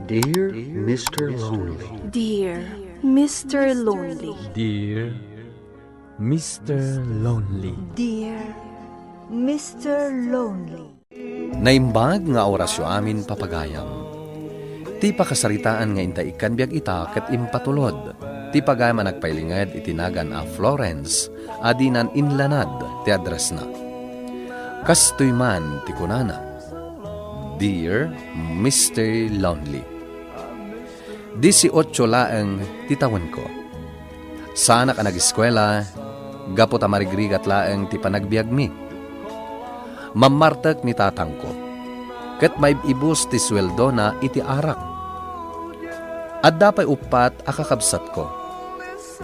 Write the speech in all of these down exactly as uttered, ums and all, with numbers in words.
Dear Mister Lonely. Dear Mister Lonely. Dear Mister Lonely. Dear Mister Lonely. Naimbag nga orasyo amin, papagayam. Ti pakasaritaan nga inta ikkan biag ita ket impatulod. Ti pagayam a nagpailinged iti nagan a Florence a dinan inlanad ti addressna. Kastoy man ti kunana, "Dear Mister Lonely, disiotso laeng ti tawenko. Saanak a nag-eskuela gapu ta marigrigat laeng ti panagbiagmi. Mammartek ni tatangko, ket maib-ibus ti sueldona iti arak. Adda pay uppat a kakabsatko,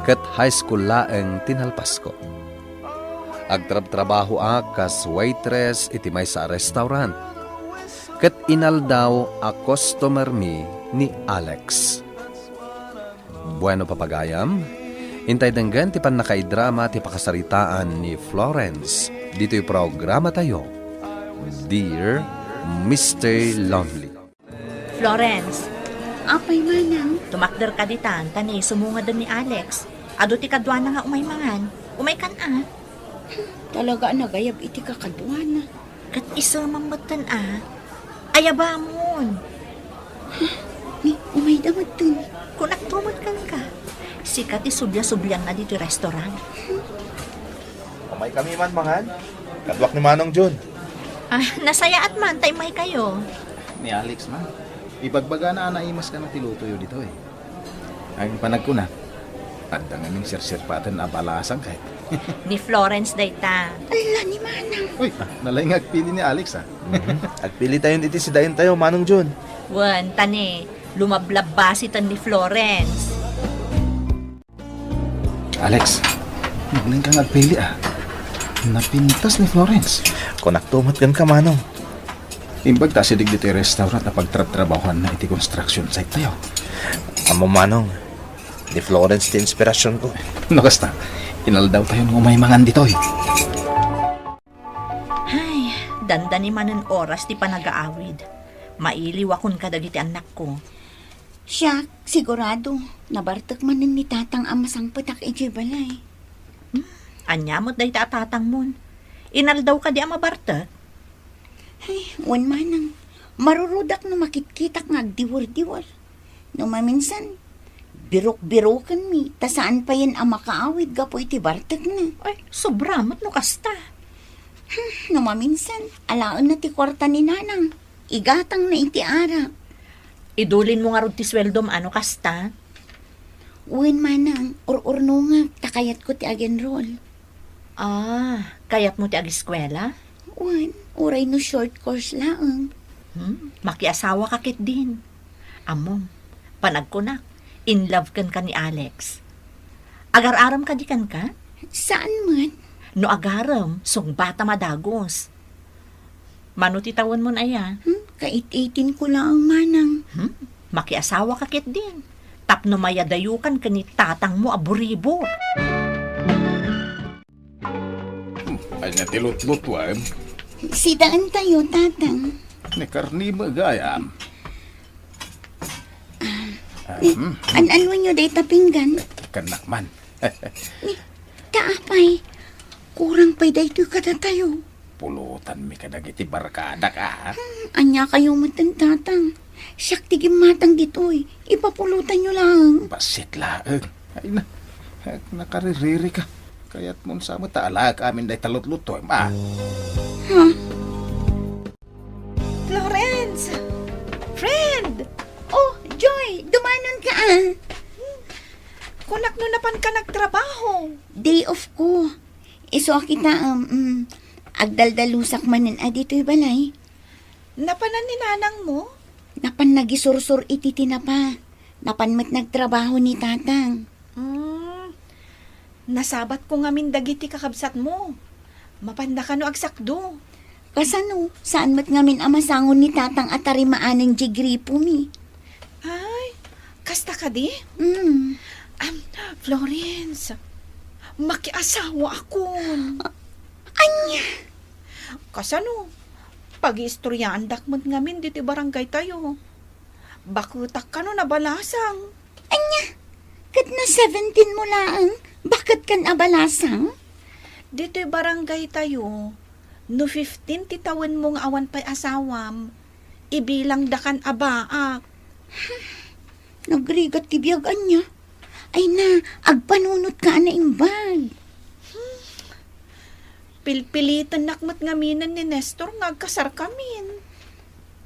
ket high school laeng ti nalpasko. Agtrabtrabahoak kas waitress iti maysa a restaurant, ket inaldaw a customermi ni Alex." Bueno, papagayam, intay denggen ti pannakaidrama ti pakasaritaan ni Florence ditoy programatayo, Dear Mister Lonely. Florence. Apay, manang? Tumakder ka ditan, ta ni sumungeden ni Alex. Adu ti kaduana nga umay mangan. Umay kan a. Talaga a nagayab iti kakaduana. Ket isu mammetten a. Ayabamon. Ni, umayda metten. Kunakto met kenka. Sika ti sublia-sublianna ditoy restaurant. Umay kami man mangan. Kaduak ni Manong Jun. Ah, nasayaat man, ta immay kayo. Ni Alex man. Ibagbagana a naimas ka na ti lutoyo ditoy. Ay, panagkuna, adda ngamin sirsirpaten a balasang kay. Ni Florence dayta. Ala, ni Manang. Uy, ah, nalaing nga agpili ni Alex, ah. Mhm. Agpili tayon iti sidaentayo, Manong Jun. Wen, ta ni, lumablabbasiten ni Florence. Alex, naglaing ka nga agpili, ah. Napintas ni Florence. Kunakto met kenka, Manong. Imbag ta asideg ditoy restaurant a pagtrabtrabahuanna iti construction site tayo. Ammom, Manong, ni Florence ti inspirasyonko. No kasta, inaldaw tayon nga umay mangan ditoy. Ay, dandani manen oras ti panagaawid. Mailiwakon kadagiti annakko. Siak, sigurado, nabartek manen ni tatang a masangpetak idiay balay. Hmm, ania met dayta a tatangmon? Inaldaw kadi a mabartek? Ay, wen manang. Marurudak no makitkitak nga agdiwer-diwer. No maminsan, birok-birokenmi, ta saan payen a makaawid gapu iti bartekna. Ay, sobra met no kasta. Hmm, no maminsan, alaenna ti kuarta ni nanang. Igatangna iti arak. Idulinmo ngarud ti sueldom a no kasta? Wen, manang, ur-urnongek, ta kayatko ti ag-enroll. Ah, kayatmo ti ageskuela? Wen, uray no short course laeng. Hmm, makiasawaka ketdin. Ammom, panagkunak, in love kenka ni Alex. Agar-arem kadi kenka? Saan met? No agarem, sungbatam a dagus. Mano ti tawenmon aya? Hmm, kait-itinko laeng manang. Hmm? Makiasawaka ketdin. Tapno mayadayokan ken ni tatangmo a buribor. Hmm, ania ti lutlutuem? Sidaentayo, tatang. Ni karne met gayam. Ah, hmm. An-anonyo dayta pinggan? Kannak man. Ni, ta apay, kurang pay daytoy kadatayo. Pulotanmi kadagiti barkadak, a. Hmm, ania kayo metten, tatang? Siak ti gimmatang ditoy. Ipapulotanyo laeng. Bassit laeng. Ay na, nakaririri ka. Kayatmon sa met ta alaek amin dayta lutlutuem, a. Ha? Florence! Friend! Oh, Joy, dumanon ka, a. Kunak no napan ka nagtrabaho. Day off ko. Isu a kita, um, um, agdaldalusak manen a ditoy balay. Napanan ni nanang mo? Napan nagisursur iti tinapa. Napan met nagtrabaho ni tatang. Mm, nasabatko ngamin dagiti kakabsatmo. Mapanda kano agsakdo? Kasano? Saan met ngamin a masangon ni tatang a tarimaanen diay gripomi? Ay, kasta kadi? Mm. Am, Florence, makiasawa akon. Ania? Kasano? Pagiistoryaandak met ngamin ditoy barangay tayo. Baketak kano a balasang. Ania? Ket no seventeen mo laeng, baketkan a balasang? Ditoy barangay tayo, no fifteen ti tawenmo nga awan pay asawam, ibilangdakan a baak. Nagrigat ti biag ania? Ay na, agpanunotka a naimbag. Pilpilitennak met ngaminen ni Nestor nga agkasarkamin.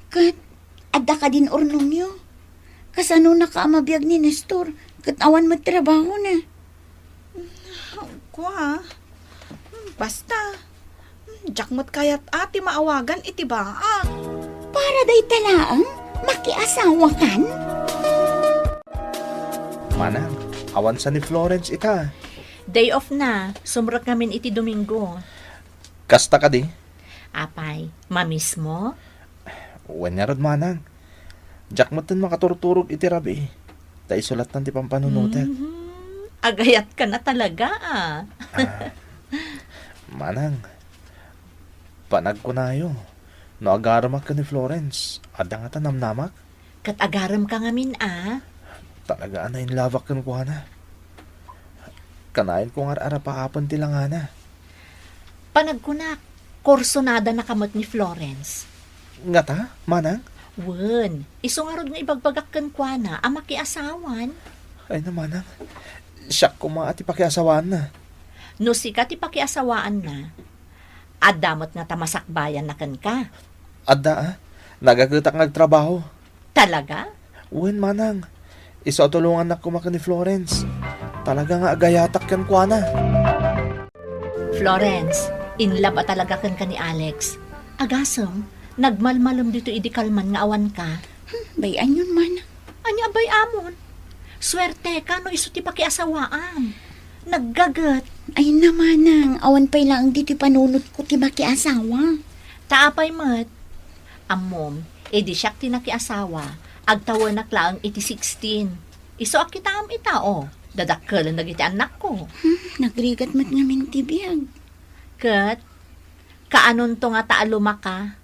Ket, adda kadin urnongyo? Kasanonaka a mabiag ni Nestor, ket awan met trabahona? Kua, basta, diak met kayat a ti maawagan iti baak. Para dayta laeng, makiasawakan? Manang, awan sa ni Florence ita. Day off na, sumrek ngamin iti Domingo. Kasta kadi? Apay, mamismo? Wen ngarud, manang. Diak metten makaturturog iti rabii, ta isu latta ti pampanunotek. Mhm. Agayatka na talaga, a. A, manang, panagkunayo, no agaremak ken ni Florence, adda ngata namnamak? Ket agaremka ngamin a? Talaga a nainlabak kenkuana. Kanayon ko nga ar-arapaapen ti langana. Panagkunak, kursonadanaka met ni Florence. Ngata, manang? Wen, isu ngarud nga ibagbagak kenkuana a makiasawan. Ay na, manang. Siak koma a ti pakiasawaanna. No sika ti pakiasawaanna, adda met ngata masakbayanna kenka. Adda a. Nagagetak nga agtrabaho. Talaga? Wen, manang. Isu a tulongannak koma ken ni Florence. Talaga nga agayatak kenkuana. Florence, in love a talaga kenka ni Alex. Agasem, nagmalmalem ditoy idi kalman nga awanka. Hmm, bay-anyon, manang. Ania a bay-amon? Suerteka no isu ti pakiasawaam. Naggaget. Ay na, manang, awan pay laeng ditoy panunotko ti makiasawa. Ta apay met? Ammom, idi siak ti nakiasawa, agtawenak laeng iti sixteen. Isu a kitaem ita, o, dadakkel dagiti annakko. Hmm, nagrigat met ngamin ti biag. Ket, kaanonto ngata a lumaka?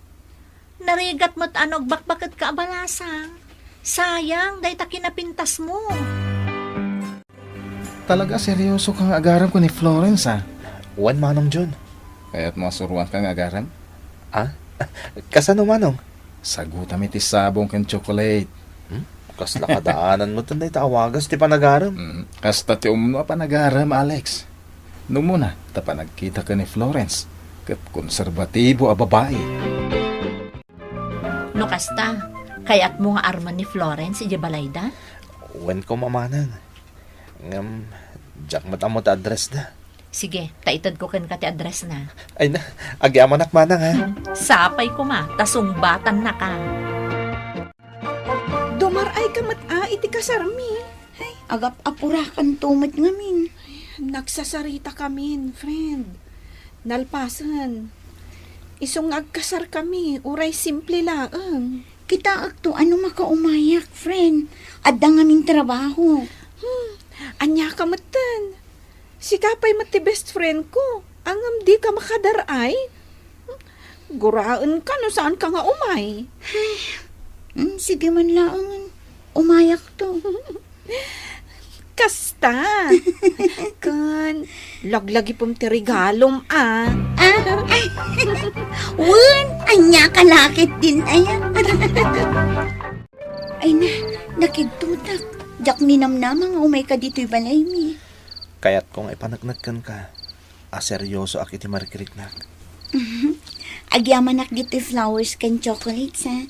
Narigat met a no agbakbaketka a balasang. Sayang, dayta kinapintasmo. Talaga a seryosoka nga agarem ken ni Florence, a? Wen, Manong John. Kayatmo a suroanka nga agarem? A? Kasano, Manong? Sagutam iti sabong ken tsokolate. Hmm? Kasla kadaanan metten dayta a wagas ti panagarem. Mm, kasta ti umno a panagarem, Alex. No umuna, ta panagkitaka ken ni Florence, ket konserbatibo a babai. No kasta, kayatmo nga armen ni Florence idiay balayda? Wen koma, manang. Ngem, diak met ammo ti addressda. Sige, ta itedko kenka ti addressna. Ay na, agyamanak, manang, a. Sapay koma, ta sungbatannaka. Dumar-ayka met a iti kasarmi. Ay, agap-apurakanto met ngamin. Ay, nagsasarita kamin, friend. Nalpasen, isu nga agkasarkami, uray simple laeng. Kitaekto a no makaumayak, friend. Adda ngamin trabaho. Hmm, aniaka metten? Sika pay met ti best friend ko. Ngem dika makadar-ay? Guraenka no saanka nga umay. Ay, mm, sige man laeng. Umayakto. Kasta. Ken, laglagipem ti regalom, a. A? Ay. Wen, aniaka la ketdin aya. Ay na, nakidtotak. Diak ninamnama nga umayka ditoy balaymi. Kayatko nga ipaneknek kenka a seryosoak iti marikiriknak. Agyamanak ditoy flowers ken chocolates, a.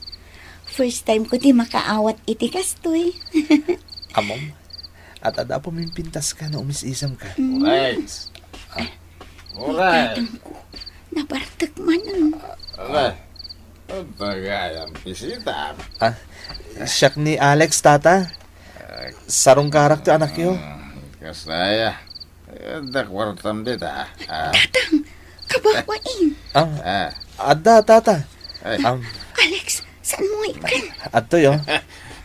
First time ko ti makaawat iti kastoy. Ammom, at adda a pumimpintaska no umis-isemka. Mm. Uray. A. Uray. Tatangko, nabartek man, a. Uray. Adda gayam bisita. A, siak ni Alex, tata. Sarungkarak ti anakyo. Mm, kasaya. Adda kuartam dita, a. Tatang, kababain. A, a. Adda, tata. Ay. Am. Alex, saanmo nga ikkan? Adtoy, o.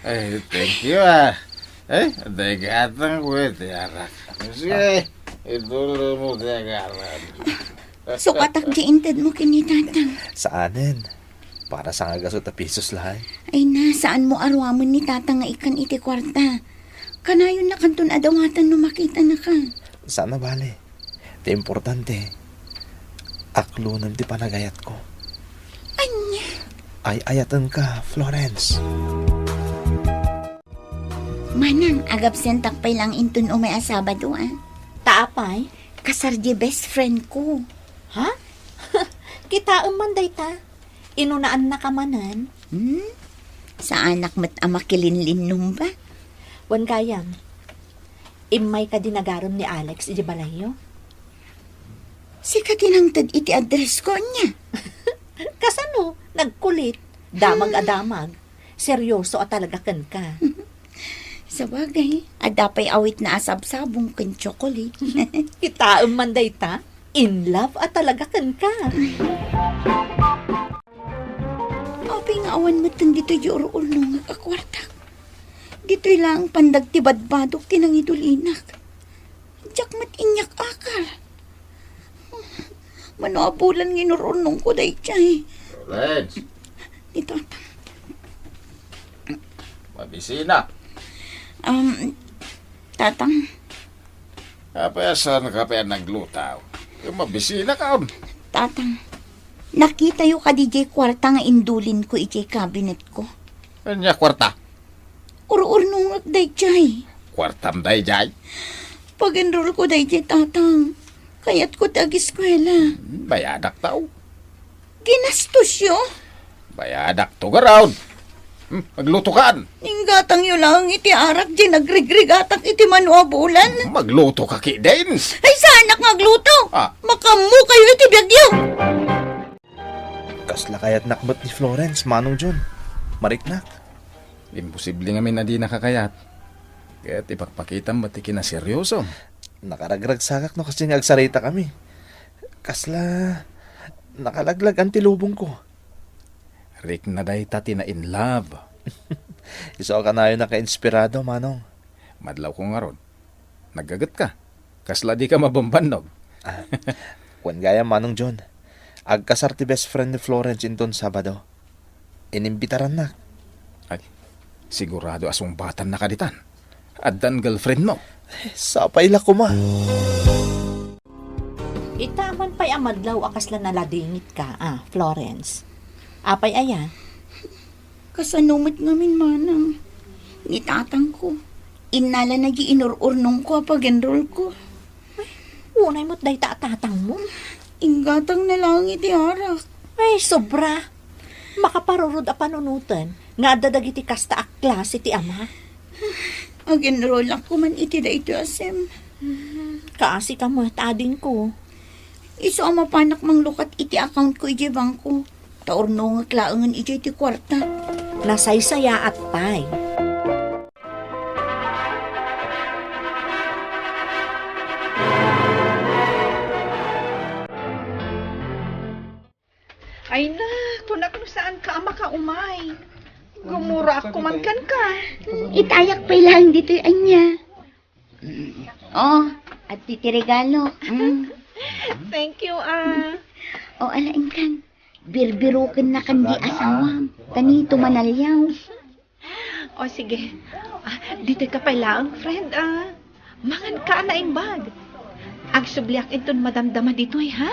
Ay, thank you, a. Ay, adda gatangko iti arak. Sige, itulmo ti agarem. Sukatak ti intedmo ken ni Tatang. Saanen. Para sangagasut a pisos laeng. Ay na, saanmo aruamen ni Tata nga ikkan iti kuarta. Kanayonnakanton a dawatan no makitanaka. Saan a bale. Ti importante, aklonem ti panagayatko. Ania? Ay-ayatenka, Florence. Manang, agabsentak pay laeng inton umay a Sabado, a. Ta apay? Kasar di best friend ko. Ha? Kitaem man dayta. Inunaannaka manen? Hmm? Saanak met a makilinlinnom ba? Wen gayam, immay kadi nagarem ni Alex iti balayyo? Sika ti nangted iti address ko, ania? Kasano? Nagkulit. Damag a damag. Seryoso a talaga kenka. Sabagay, adda pay awitna a sabsabong ken tsokolate. Kitaem man dayta, in love a talaga kenka. Apay nga awan metten ditoy di ur-urnongak a kuartak? Ditoy laeng pandag ti badbadok ti nangidul-inak. Diak met iniak akar. Mano a bulan nga inur-urnongko daydiay. Reds. Ni Tatang. Mabisina. Um, Tatang. Apay a saanka pay a nagluto? Mabisina ka on. Tatang, nakitayo kadi diay kuarta nga indulinko idiay cabinet ko? Ania kuarta? Ur-urnongak daydiay. Kuartam daydiay? Pag-enroll ko daydiay, Tatang. Kayatko ti ageskuela. Hmm, bayadak tao. Ginastosyo? Bayadak to, garud. Hmm, magluto kaan. Inggatangyo laeng iti arak diay nagrigrigatak iti mano a bulan. Magluto ka ketdin. Ay, saanak nga agluto. Ah. Makaammokayo iti biagyo. Kasla kayatnak met ni Florence, Manong John. Mariknak. Imposible ngamin a dinaka kayat. Ket ipakpakitam met ti kinaseryosom. Nakaragragsakak no kasdi nga agsaritakami. Kasla nakalaglag-an ti lubongko. Rikna dayta ti na-in love. Isu a kanayon a kainspirado, Manong. Madlawko ngarud. Naggagetka. Kasla dika mabambannog. Ah, wen gayam, Manong John. Agkasar ti best friend ni Florence inton Sabado. Inimbitarannak. Ay, sigurado a sungbatannaka ditan. Addan girlfriendmo. Sapay la koma. Ita man pay a madlaw a kasla naladingitka, a, Florence. Apay aya? Kasano met ngamin, Manang? Ni tatangko, innalana diay inur-urnongko a pag-enrollko. Ay, unay met dayta a tatangmo. Inggatangna laeng iti arak. Ay, sobra. Makaparurod a panunoten nga adda dagiti kasta a klase ti ama. Ag-enrollak koman iti daytoy a sem. Kaasika met, adingko. Isu a mapanak manglukat iti accountko idiay bangko, ta urnongek laengen idiay ti kuarta. Nasaysayaat pay. Ay na, kunak no saanka a makaumay. Gumuraak koman kenka. Itayak pay laeng ditoy ania. Mm. Oh, adtoy ti regalo. Mm. Thank you, ah. Oh, ala, inkan. Birbirokennakan di asawam. Tanito manaliaw. O, sige. Ah, ditoy ka pay laeng, friend, ah. Manganka a naimbag. Agsubliak inton madamdama ditoy, ha?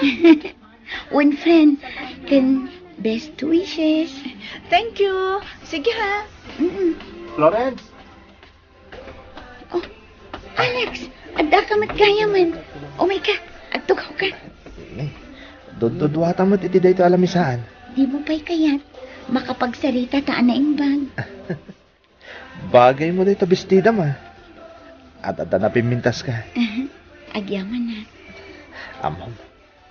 Wen, friend, ken best wishes. Thank you. Sige, ha? Mm-mm. Florence! Oh, Alex, addaka met gayamen. Umayka, agtugawka. Ni, dudduduata met iti daytoy a lamisaan. Dimo pay kayat, makapagsarita ta a naimbag. Bagaymo dayta bestidam, a. Ad-addan a pimmintaska. Aha, agyamanak. Ammom,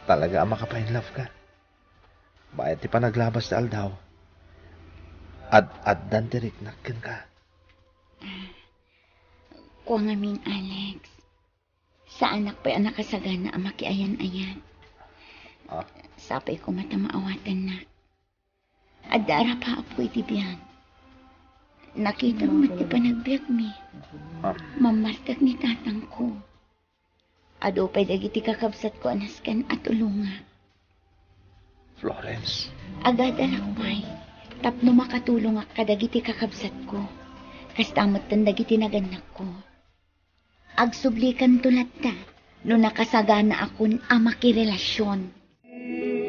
talaga a makapainlove ka. Bayat ti panaglabas ti aldaw, ad-addan ti riknak kenka. Ah, kua ngamin, Alex. Saanak pay a nakasagana a makiayan-ayan. Ah. Sapay koma ta maawatannak. Adda arapaapko iti biag. Nakitam met ti panagbiagmi. Ah. Mammartek ni tatangko. Adu pay dagiti kakabsatko a nasken a tulongak. Florence. Agadalak pay. Tapno makatulongak kadagiti kakabsatko, kasta metten dagiti nagannakko. Agsublikanto latta no nakasaganaakon a makirelasion.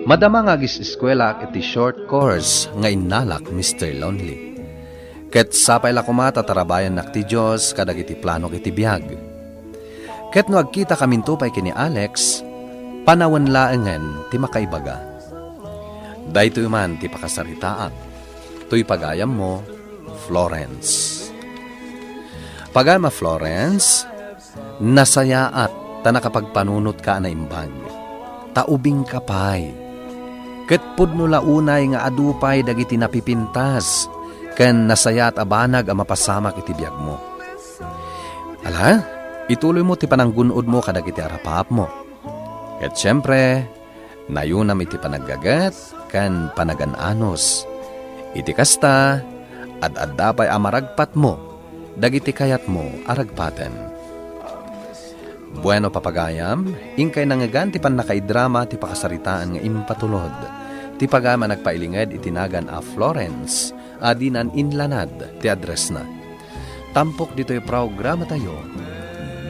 Madama nga agis-eskuelaak iti short course nga innalak, Mister Lonely. Ket sapay la koma ta tarabayannak ti Dios kadagiti planok iti biag. Ket no agkitakaminto pay ken ni Alex, panawen laengen ti makaibaga. Daytoy man ti pakasaritaak. Toy pagayammo, Florence. Pagayam a Florence, nasayaat ta nakapagpanunotka a naimbag. Ta ubingka pay. Ket pudno la unay nga adu pay dagiti napipintas ken nasayaat a banag a mapasamak iti biagmo. Ala, ituloymo ti pananggun-odmo kadagiti arapaapmo. Ket siempre, nayunam iti panaggaget ken panagan-anus. Iti kasta, ad-adda pay a maragpatmo dagiti kayatmo a ragpaten. Bueno, papagayam, inkay nangngegan ti pannakaidrama ti pakasaritaan nga impatulod ti pagayam a nagpailinged iti nagan a Florence a dinan inlanad ti addressna. Tampok ditoy programatayo,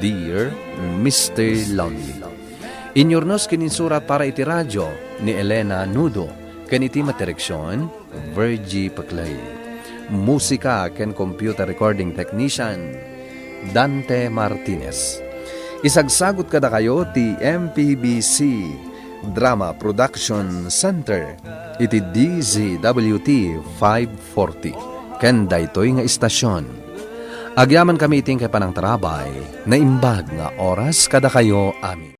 Dear Mister Lonely. Inyurnos ken insurat para iti radio ni Elena Nudo ken iti madireksion, Virgie Peclay. Musika ken computer recording technician, Dante Martinez. Isagsagut kadakayo ti M P B C Drama Production Center iti D Z W T five forty. Ken daytoy nga istasion, agyamankami iti inkay panangtarabay, naimbag nga oras kadakayo amin.